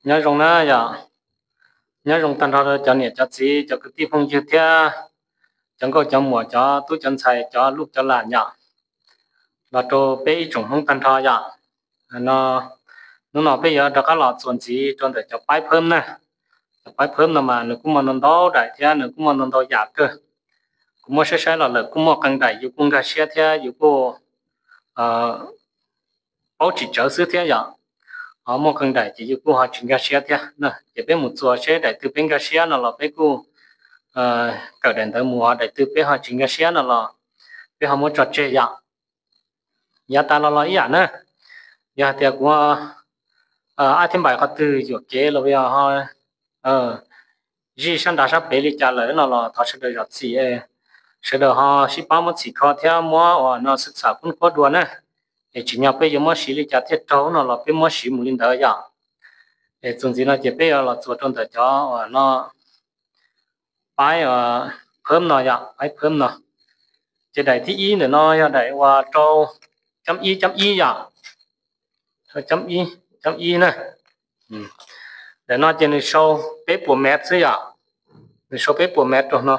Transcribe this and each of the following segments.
Nyob zoo na yom, nyob zoo tag nrho rau cov niam cov txiv, cov kwv tij phooj ywg thiab cov nkauj cov muam, cov tub cov ntxhais, cov luj cov lam yom, los rau peb ib tsoom Hmoob tag nrho yom. Hnub no peb yuav rov qab los txuas ntxiv rau ntawm cov paib phawb na. Cov paib phawb no mas nws kuj muaj ntau ntau daim thiab nws kuj muaj ntau ntau yam kawg. Kuv muab saib saib los lawm kuj muaj qee daim yus kuj nkag siab thiab yus kuj paub tsis tsawv xwb thiab yom. Ho muaj qee daim ces yus kuj ho tsis nkag siab thiab. Ces peb mus txuas seb daim twg peb nkag siab no los peb kuj kawm daim ntawd mus, ho daim twg peb ho tsis nkag siab no los peb ho muab tso tseg yom. Yav tas los los ib yam na, yog hais tias kuv ab thiab npaim qhov twg yuam kev los yog ho zij sab nrad sab pem li cas lawm no los thov sawv daws zam txim, sawv daws ho sib pab muab txhim kho thiab muab ua no xwb txham poob qhuab dua na. Es tsim nyog peb yuav muab siv li cas thiaj raug no los peb muab siv mus li ntawd yom. Es txuas ntxiv no ces peb yuav los txuas rau ntawm cov uas no paib phawb no yom, paib phawb no. Ces daim thib ib ntawm no yog daim uas rau cam ib cam ib yom, cam ib na. Daim no ces nws sau peb puas mev xwb yom, nws sau peb puas mev rau no.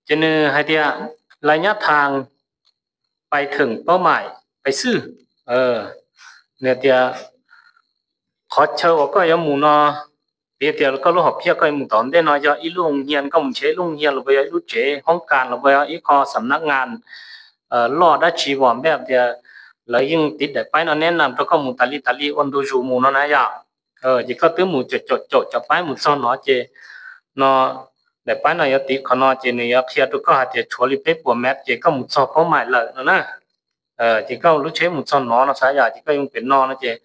Ces nws hais tias lais nyab thas pais theem paub maim pais xwb. Nws tias qhov chaw uas koj yuav mus no, piv tias koj lub hom phiaj koj yuav mus tom ntej no yog ib lub hoo hias, koj mus nrhiav ib lub hoo hias los puas yog ib lub tsev hoob kas los puas yog ib qho xam nab ngas loj dab tsi vom npej tias lawv yeej tiv daim paib no neb nam rau koj mus tas li tas li ua ntu zus mus no na yom. Ces koj twb mus caum caum caum cov paib mus txog no ces no daim paib no yuav tiv qhov no ces nws yuav qhia rau koj hais tias tshuav li peb puas mev ces koj mus txog paub maim lawm no na. Ces koj lub tsheb mus txog no no xav yom, ces koj yuav pem no no ces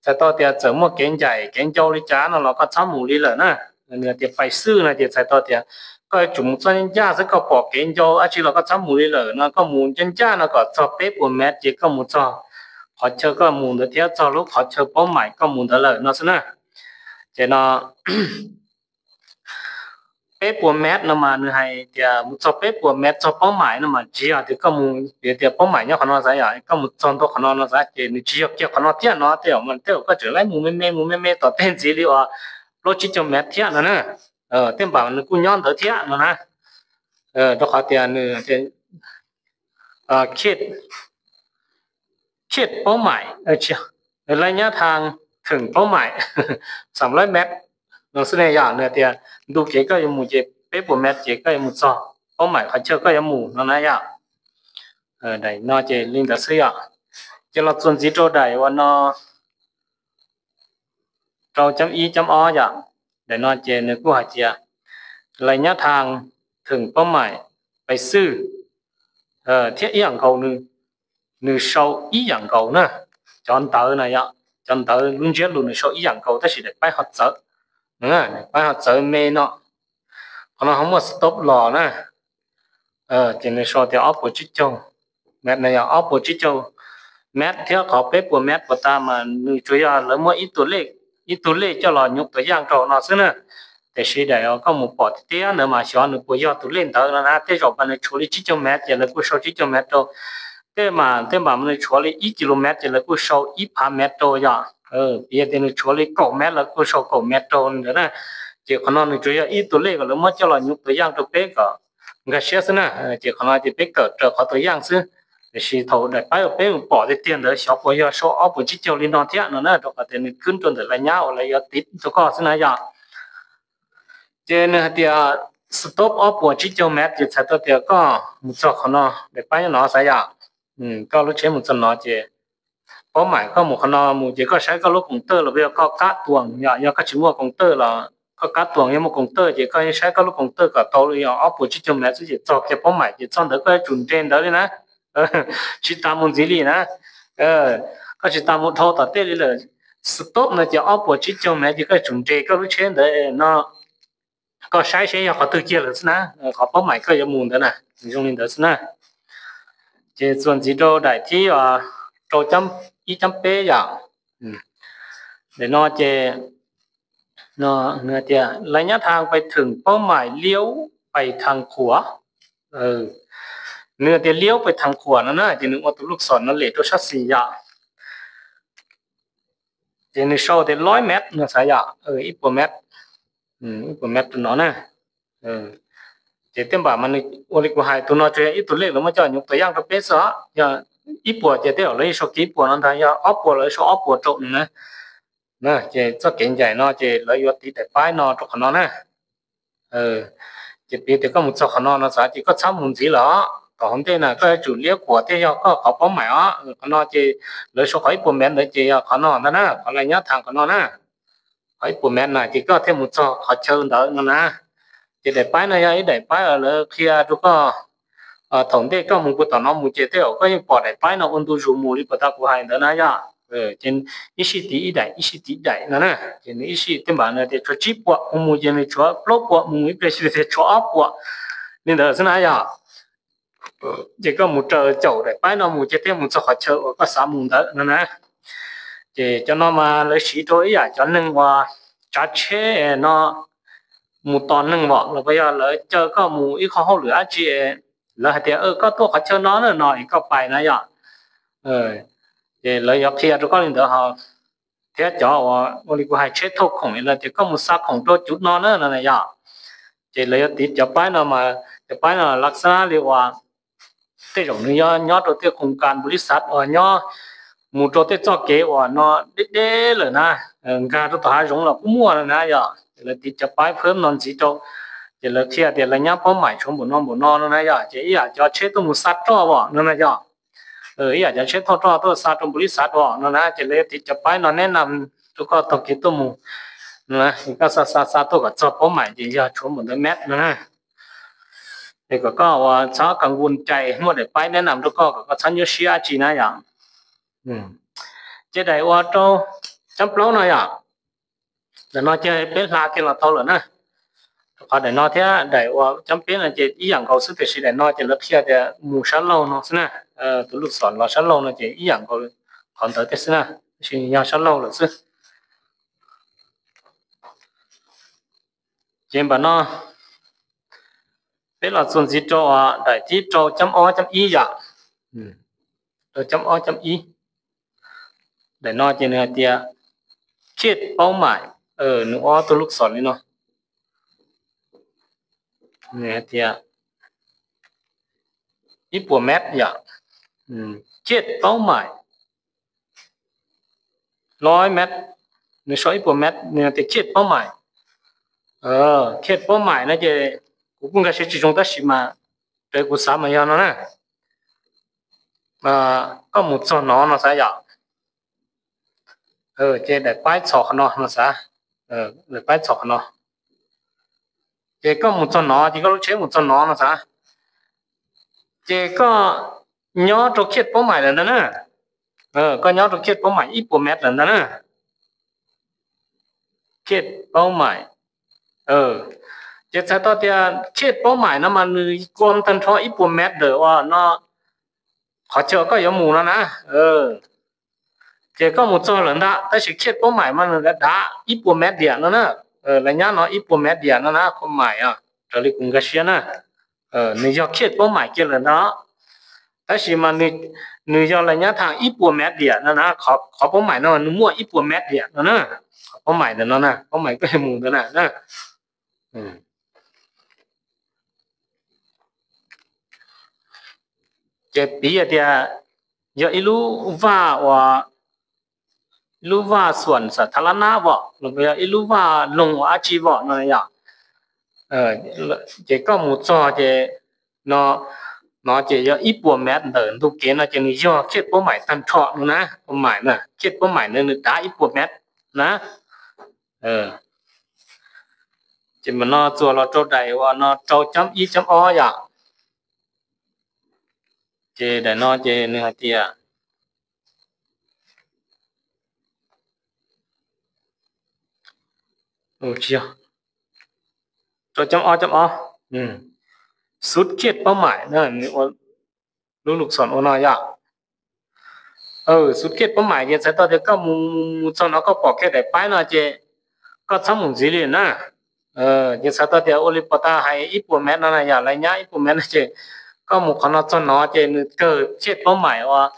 txhais tau tias txawm muaj kev ncaim kev ncau li cas no los koj txhob mus li lawm na. Nws tias pais xwb no ces txhais tau tias koj yuav tsum mus txog ncaj xwb, koj pom kev ncau dab tsi los koj txhob mus li lawm no, koj mus ncaj ncaj no kom txog peb puas mev ces koj mus txog qhov chaw koj mus ntawd thiab txog lub qhov chaw paub maim koj mus ntawd lawm no xwb na. Ces no peb puas mev no mas nws hais tias mus txog peb puas mev txog paub maim no mas tsis yog tias koj mus, tias paub maim nyob qhov no xav yom, koj mus txog ntua qhov no no xav ces nws tsis yog kiag qhov no thiab no, tej zaum koj tseem laib mus me me mus me me tom tej ntxiv li uas plaub tsib caug mev thiab no na. Tej npam nws kuj nyob ntawd thiab no na. Rau qhov tias nws khiaj paub maim, lais nyab thas theem paub maim xam laib mev no xwb ne yom. Nws tias ntu kev koj yuav mus ces peb puas mev ces koj yuav mus txog paub maim qhov chaw koj yuav mus no na yom. Daim no ces li ntawd xwb yom. Ces los txuas ntxiv rau daim uas no rau cam ib cam ob yom. Daim no ces nws kuj hais tias lais nyab thas theem paub maim pais xwb thiab ib yam nkaus, nws sau ib yam nkaus na. Cov ntawv na yom, cov ntawv lub ntsiab lus nws sau ib yam nkaus tab sis daim paib ho txawv, daim paib ho txawv me no. Qhov no ho muaj stop los na. Ces nws sau tias ob puas tsib caug mev na yom, ob puas tsib caug mev thiab qhov peb puas mev puas tas mas nws tsuas yog lawv muab ib tug lej, ib tug lej coj los nyuv tus yaj rau no xwb na. Tiam sis daim koj mus pom tiag tiag ntawd mas xyov nws puas yog tus lej ntawd no na. Tej zaum mas nws tshuav li tsib caug mev ces lawv kuj sau tsib caug mev rau. Tej mas tej npam nws tshuav li ib kis lus mev ces lawv kuj sau ib phav mev rau yom. Piv tias nws tshuav li kaum mev lawv kuj sau kaum mev rau li ntawd na. Ces qhov no nws tsuas yog ib tug lej kom lawv muab coj los nyuv tus yaj rau peb kom nkag siab xwb na. Ces qhov no ces peb kawm raws qhov tus yaj xwb. Tiam sis thaum daim paib uas peb mus pom tiag tiag ntawd xyov puas yog sau ob puas tsib caug li no thiab no na, rau qhov tias nws khwb rau ntawm lais nyab uas lawv yuav tiv rau koj xwb na yom. Ces nws hais tias stop ob puas tsib caug mev ces txhais tau tias koj mus txog qhov no, daim paib nyob no xav yom. Koj lub tsheb mus txog no ces paub maim koj mus qhov no mus ces koj saib koj lub koom tawj los yog koj kab tuam yom. Yog koj tsis muaj koom tawj los koj kab tuam, yog muaj koom tawj ces koj saib koj lub koom tawj kom tau li ob puas tsib caug mev xwb ces txog kiag paub maim ces txog ntawd koj yuav tsum nres ntawd li na. Tsis tas mus ntxiv li na. Koj tsis tas mus dhau tom tej li lawm. Stop no ces ob puas tsib caug mev ces koj yuav tsum nres koj lub tsheb ntawd no. Koj saib seb yog qhov twg kiag lawm xwb na, qhov paub maim koj yuav mus ntawd na. Zoo li ntawd xwb na. Ces txuas ntxiv rau daim thib rau ib cam peb yom. Daim no ces nws tias lais nyab thas pais theem paub maim liaub pais thas qhuam. Nws tias liaub pais thas qhuam no na ces nws ua tus lub xom no lem rau sab xis yom. Ces nws sau tias loj mev no xav yom, ib puas mev, ib puas mev rau no na. Ces tej npam mas nws ua li kuv hais, tus no tsuas yog ib tug lej lawv muab coj nyuv tuam yaj rau peb xwb os. Yog ib puas ces tej zaum lawv yeej sau kiag ib puas no ntag, yog ob puas lawv sau ob puas rau no na. Ces txoj kev ncaim no ces lawv yuav tiv daim paib no rau qhov no na. Ces piv tias koj mus txog qhov no no xav ces koj txhob mus ntxiv lawm os, tom hauv ntej na koj yuav tsum liab kuam thiaj yog koj qhov paub maim os. Qhov no ces lawv sau qhov ib puas mev ntawd ces yog qhov no ntag na, qhov lawv nyob tham qhov no na. Qhov ib puas mev na ces koj thiaj mus txog qhov chaw ntawd no na. Ces daim paib no yog ib daim paib uas lawv qhia rau koj thaum ntej koj mus puag tom no mus ces tej zaum koj yeej pom daim paib no ua ntu zus mus li puas tau kuv hais ntawd na yom. Ces ib sij tiv ib daim, ib sij tiv ib daim no na. Ces nws ib sij tej npam no tias tshuav tsib puas, mus mus ces nws tshuav plaub puas, mus mus ib pliag xwb tias tshuav ob puas li ntawd xwb na yom. Ces koj mus raws caum daim paib no mus ces thiaj mus txog qhov chaw uas koj xav mus ntawd no na. Ces cov no mas lawv siv rau ib yam cov neeg uas tsav tsheb no, mus tos neeg vom los puas yog lawv caw koj mus ib qho hauj lwm dab tsi, lawv hais tias koj tuaj qhov chaw no na no es koj pais na yom. Ces lawv yuav qhia rau koj li ntawd ho. Thiab cov uas ua li kuv hais tsheb thauj khoom lawv tias koj mus xa khoom rau cuv no na no na yom. Ces lawv yuav tiv cov paib no mas cov paib no laj xab li uas tej zaum nws yuav nyob rau tej khoos kas npus lis xav uas nyob mus rau tej txoj kev uas no deb deb lawm na, nkag rau tom hav zoov los kuj muaj no na yom. Ces lawv tiv cov paib phab no ntxiv rau, ces lawv qhia tias lawv nyab paub maim tshuav npaum no npaum no no na yom. Ces ib yam cov tsheb tuaj mus xa roj vom no na yom. Ib yam cov tsheb thauj roj tuaj xa rau npus lis xav vom no na, ces lawv yuav tiv cov paib no neb nam rau koj taug kev tuaj mus no na. Koj xa xa xa tuaj kom txog paub maim ces yog tshuav npaum ntawd mev no na. Es kom koj uas txhob kas nkus cai, muaj daim paib neb nam rau koj kom koj txhob nyuaj siab dab tsi na yom. Ces daim uas rau cov plaub no yom, daim no ces peb hla kiag los tau lawm na. Rau qhov daim no thiab daim uas cov peb no ces ib yam nkaus xwb, tiam sis daim no ces lawv qhia tias mus sab laug no xwb na. Tus luj xom los sab laug no ces ib yam nkaus qhov ntawd thiab xwb na, tab sis yog sab laug lawm xwb. Ces npam no peb los txuas ntxiv rau daim tib rau cov ob cov ib yom. Rau cov ob cov ib. Daim no ces nws hais tias khiej paub maim, nws ob tug luj xom li no. Nws hais tias ib puas mev yom, khiej paub maim, loj mev, nws sau ib puas mev, nws hais tias khiej paub maim. Khiej paub maim no ces kuv kuj nkag siab tsis zoo tab sis mas raws kuv xav mas yog no na. Koj mus txog no no xav yom. Ces daim paib txhos qhov no no xav, daim paib txhos qhov no. Ces koj mus txog no ces koj lub tsheb mus txog no no xav, ces koj nyob rau khiej paub maim lawm ntag na. Koj nyob rau khiej paub maim ib puas mev lawm ntag na. Khiej paub maim. Ces txhais tau tias khiej paub maim no mas nws kuam tag nrho ib puas mev ntawm uas no qhov chaw koj yuav mus no na. Ces koj mus txog lawm ntag tab sis khiej paub maim mas nws dav dav ib puas mev diam no na. Lawv nyab no ib puas mev diam no na, paub maim raws li kuv nkag siab na. Nws yog khiej paub maim kiag lawm ntag, tab sis mas nws yog lawv nyab tham ib puas mev diam no na. Qhov paub maim no nws muaj ib puas mev diam no na. Qhov paub maim ntawm no na, paub maim koj yuav mus ntawd na. Ces piv tias yog ib lub vaj uas, ib lub vaj xuam xam tha lab nab vom los yog ib lub vaj loog uas dab tsi vom no yom. Ces koj mus txog ces no, no ces yog ib puas mev ntawm ntug kev no ces nws yog khiej paub maim tag nrho no na. Paub maim na, khiej paub maim na nws dav ib puas mev na. Ces mas no txuas los rau daim uas no rau cov ib cov ob yom. Ces daim no ces nws hais tias tsis yog, rau cov ob cov ob, xub khiej paub maim, lub lus xom ua no yom. Xub khiej paub maim ces txhais tau tias koj mus mus txog no koj pom kiag daim paib no ces koj txhob mus ntxiv li na. Ces txhais tau tias ua li puas tau hais ib puas mev no na yom, lawv nyab ib puas mev no ces koj mus qhov no txog no ces nws kawg khiej paub maim uas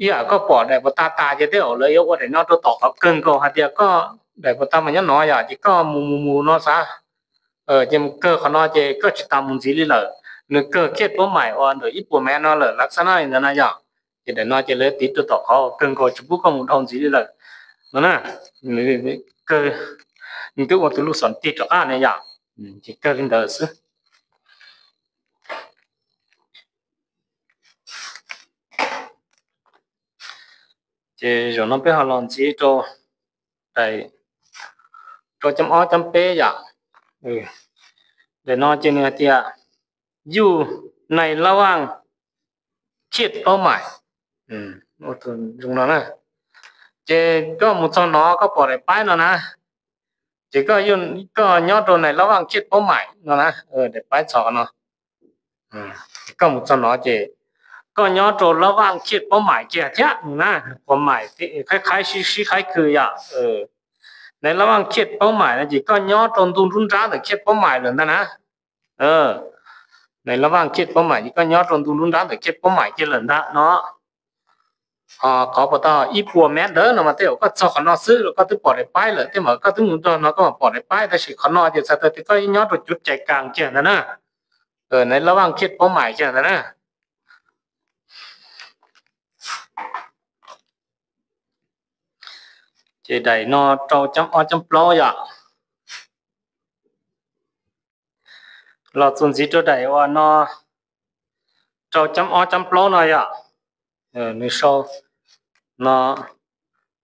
ib yam koj pom daim puas tas tas ces tej zaum lawv yuav ua daim no rau tom qhov kawg nkaus hais tias koj daim puas tas mas nyob no yom, ces koj mus mus mus no xav, ces mus kawg qhov no ces koj tsis tas mus ntxiv li lawm. Nws kawg khiaj paub maim uas ntawm ib puas mev no lawm, lav xab nab li ntawd na yom. Ces daim no ces lawv tiv rau tom qhov kawg nkaus tsis pub koj mus dhau ntxiv li lawm no na. Nws twb ua tus lub xom tig rov qab ne yom, ces kawg li ntawd xwb. Ces zaum no peb ho los ntxiv rau daim rau cov ob cov peb yom. Daim no ces nws hais tias yuj nais lab vaj khiaj paub maim. Zoo no na. Ces koj mus txog no koj pom daim paib no na, ces koj nyob rau nais lab vaj khiaj paub maim no na, daim paib txog no. Koj mus txog no ces koj nyob rau lab vaj khiaj paub maim kiag thiab na, qhuav maim qhaib qhaib sib sib qhaib khw yom. Nais lab vaj khiaj paub maim no ces koj nyob rau ntu nruab nrab ntawm khiaj paub maim lawm ntag na. Nais lab vaj khiaj paub maim ces koj nyob rau ntu nruab nrab ntawm khiaj paub maim kiag lawm ntag no. Qhov puas tau ib puas mev ntawd no mas tej zaum koj txog qhov no xwb los koj twb pom daim paib lawm, tej zaum koj twb mus txog no koj mam pom daim paib, tab sis qhov no ces txhais tau tias koj nyob rau cuv cais kas kiag ntag na. Nais lab vaj khiaj paub maim kiag ntag na. Ces daim no rau cov ob cov plaub yom. Los txuas ntxiv rau daim uas no rau cov ob cov plaub no yom. Nws sau no,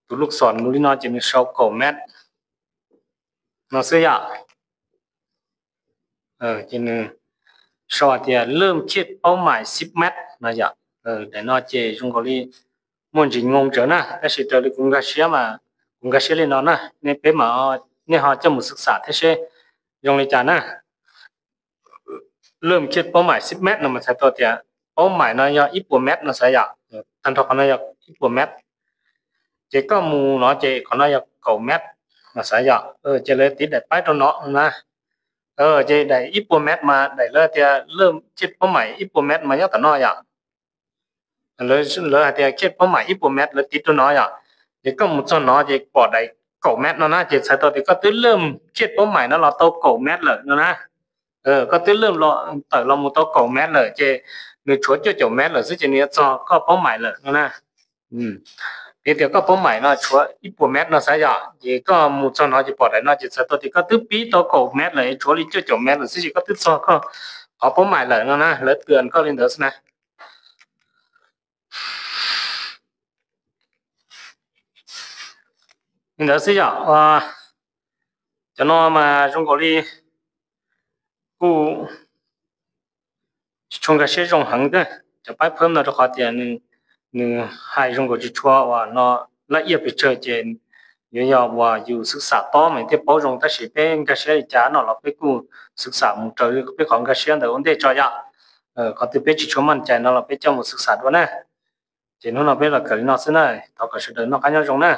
tus lub xom mus li no ces nws sau kaum mev no xwb yom. Ces nws sau hais tias lwj khiaj paub maim xib mev no yom. Daim no ces zoo nkaus li muaj ntsis nyoo tsawv na, tab sis raws li kuv nkag siab mas, kuv nkag siab li no na, nej peb mas, nej ho coj mus xwb xam thiab seb zoo li cas na. Lwj khiaj paub maim xib mev no mas txhais tau tias paub maim no yog ib puas mev no xav yom. Tag nrho qhov no yog ib puas mev, ces koj mus no ces qhov no yog kaum mev no xav yom. Ces lawv tiv daim paib rau no na. Ces daim ib puas mev mas daim lawv tias lwj khiaj paub maim ib puas mev mas nyob tom no yom. Lawv hais tias khiaj paub maim ib puas mev, lawv tiv rau no yom. Ces koj mus txog no ces pom daim kaum mev no na, ces txhais tau tias koj twb lwj khiaj paub maim no los tau kaum mev lawm no na. Koj twb lwj tawm los mus tau kaum mev lawm ces nws tshuav cuaj caum mev lawm xwb ces nws yuav txog koj paub maim lawm no na. Piv tias koj paub maim no tshuav ib puas mev no xav yom, ces koj mus txog no ces pom daim no ces txhais tau tias koj twb pib tau kaum mev lawm, tshuav li cuaj caum mev lawm xwb ces koj twb txog koj qhov paub maim lawm no na, lawv twb koj li ntawd xwb na. Li ntawd xwb yom. Cov no mas zoo nkaus li kuj tsis tshua nkag siab zoo heev thiab cov paib phab no, rau qhov tias nws hais zoo nkaus tsis tshua uas no laj iaj pes tsawg ces yuav yog uas yus xwb xam tob mas thiaj paub zoo, tab sis peb nkag siab li cas no los peb kuj xwb xam mus raws li peb qhov nkag siab ntawd ua ntej tso yom. Qhov twg peb tsis tshua maj cai no los peb coj mus xwb xam dua na. Ces hnub no peb los kawm li no xwb na, thov kom sawv daws noj qab nyob zoo na.